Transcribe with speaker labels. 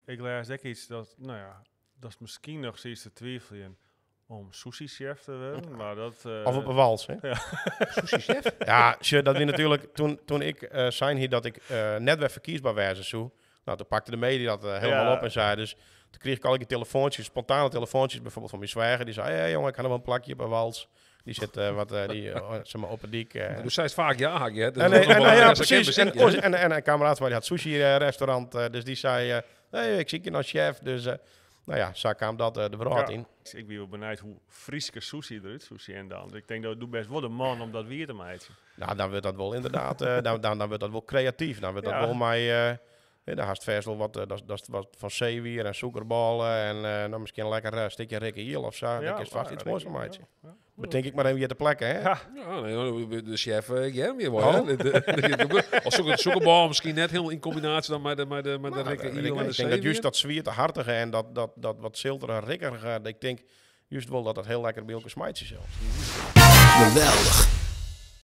Speaker 1: Ik lês ek iets dat, no ja, dat is miskien noch steeds te twiveljen om sushi-chef te wurden, mar dat...
Speaker 2: Of op 'e wals, hè?
Speaker 1: Ja.
Speaker 3: Sushi-chef?
Speaker 2: Ja, sjoch, dat wie natuerlik toen, toen ik sein hie dat ik net wer ferkiesber wêze soe. Nou, toen pakte de media dat helemaal op en sei. Dus toen kreeg ik al die telefoantjes, spontane telefoantjes, bijvoorbeeld van mijn zwijger. Die zei, hey, jongen, ik had nog wel een plakje op een wals. Die zit wat, die, zeg maar, op de dik.
Speaker 3: Du seist faak ja, hak je, hè? Dus
Speaker 2: En,
Speaker 3: dat is
Speaker 2: nee,
Speaker 3: nog
Speaker 2: en,
Speaker 3: wel
Speaker 2: nou ja,
Speaker 3: een
Speaker 2: precies.
Speaker 3: herkenbaar
Speaker 2: En,
Speaker 3: zinnetje, hè?
Speaker 2: en een kameraad van mij die had sushi-restaurant, dus die zei, hey, ik zie je nou chef. Dus nou ja, zo kwam dat de brood in.
Speaker 1: Ik ben wel benieuwd hoe Frieske sushi eruit sushi en dan. Ik denk dat doe best wel de man om dat weer te maken.
Speaker 2: Nou, dan wordt dat wel inderdaad, dan wordt dat wel creatief. Dan wordt dat wel mij, ja, daar haast vers wel wat, dat is wat van zeewier en suikerballen en nou, misschien een lekker stukje rikke hiel of zo. Dat is vast iets moois van mij. Bedenk ik maar even hier te plekken, hè?
Speaker 1: Ja.
Speaker 3: Ja, nee, hoor, de chef, jij weer wel,
Speaker 2: Oh.
Speaker 3: hè? Of zoek een bal misschien net helemaal in combinatie dan met de
Speaker 2: Nou,
Speaker 3: rikke
Speaker 2: dat weet
Speaker 3: hiel
Speaker 2: ik
Speaker 3: en
Speaker 2: niet.
Speaker 3: de
Speaker 2: Ik denk dat juist
Speaker 3: zeewier.
Speaker 2: dat zwierte hartige en dat wat zilterige, rikkerige, ik denk juist wel dat dat heel lekker bij elkaar smijt zelfs.
Speaker 4: Geweldig.